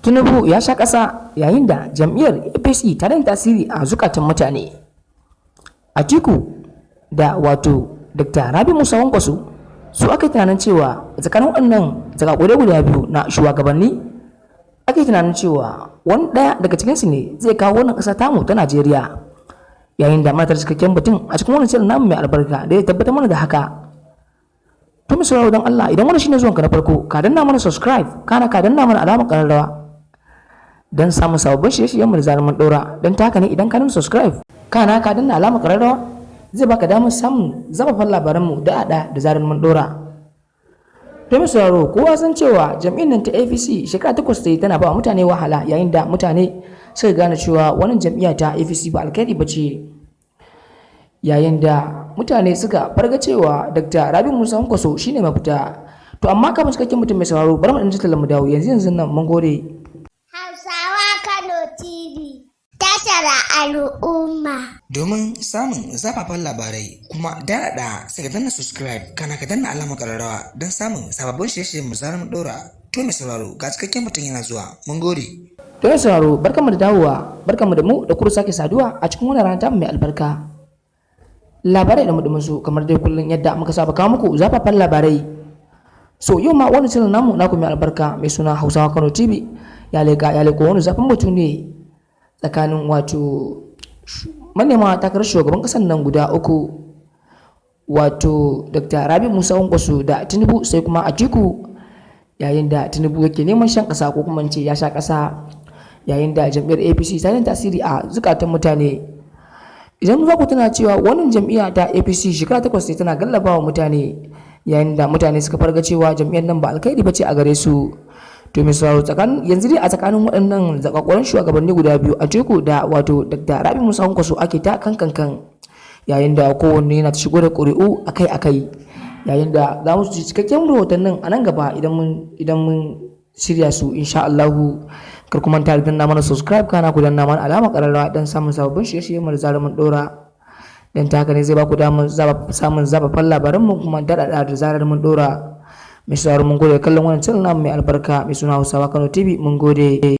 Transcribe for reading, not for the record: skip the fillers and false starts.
Tinubu ya sha ƙasa yayin da jam'iyyar APC ta daina tasiri a zukatan mutane. Atiku da wato Dr. Rabi Musa Kwankwaso su aka yi tunanin cewa tsakanin waɗannan zakakurai guda biyu na shugabanni, ake tunanin cewa wani ɗaya daga cikinsu ne zai kawo wannan ƙasa tamu ta Najeriya. Yayin da mana cikakken batun a cikin wannan shirin namu mai albarka da ya tabbatar mana da haka. To mu sauraro, don Allah, idan wannan shine zuwanka na farko, ka danna mana subscribe, kana ka danna mana alamar ƙararrawa don samun sababbin shirye-shiryenmu da zarar mun ɗora. Don ta haka ne, idan ka danna subscribe kana ka danna alamar ƙararrawa, zai baka damar samun zafafan labaranmu da da zarar mun ɗora. To mu sauraro, kowa san cewa jam'iyyar nan ta APC shekara 8 ta yi tana ba mutane wahala, yayin da mutane suka gane cewa wannan jam'iyya ta APC ba alkhairi ba ce, yayin da mutane suka farga cewa Dr. Rabi Musa Kwankwaso shine mafita. To amma kafin cikakken mutum, mai sauraro, bari mu ɗan ji mu dawo yanzu yanzu nan. Mun gode. Hausawa Kano TV, tashar al'umma. Domin samun zafafan labarai kuma daɗaɗa, sai ka danna subscribe, kana ka danna alamar ƙararrawa don samun sababbin shirye-shiryen mu zarar mun ɗora. To mai sauraro, ga cikakken mutum yana zuwa. Mun gode. To mai sauraro, barkanmu da dawowa, barkanmu da mu da kuru sake saduwa a cikin wannan rana ta mai albarka. Labarai da mudumin su, kamar dai kullum yadda muka saba kawo muku zafafan labarai. So yau ma wani channel namu naku mai albarka mai suna Hausawa Kano TV ya leka ya leko wani zafin batu ne tsakanin wato manema takarar shugaban kasar nan guda uku, wato Dr. Rabi Musa Kwankwaso da Tinubu sai kuma Atiku, yayin da Tinubu yake neman shan kasa, ko kuma ce ya sha kasa, yayin da jam'iyyar APC ta yi tasiri a zukatan mutane. Idan za ku tuna cewa wannan jam'iyya ta APC shekara 8 ne tana gallabawa mutane, yayin da mutane suka farga cewa jam'iyyar nan ba alkhairi ba ce a gare su. To mai sauraro, tsakanin yanzu dai a tsakanin waɗannan zakakuran shugabanni guda biyu, Atiku da wato Dr. Rabi Musa Kwankwaso, ake ta kan kan kan, yayin da kowanne yana ta shigo da ƙuri'u akai-akai, yayin da za mu ji cikakken rahotannin a nan gaba idan mun shirya su, insha Allahu. Kar ku manta da danna mana subscribe, kana ku danna mana alamar ƙararrawa don samun sababbin shirye-shiryen mu da zarar mun ɗora. Don ta haka ne zai ba ku damar samun zafafan labaran mu kuma daɗaɗa da zarar mun ɗora. Mai sauraro, mun gode kallon wannan channel namu mai albarka mai suna Hausawa Kano TV. Mun gode.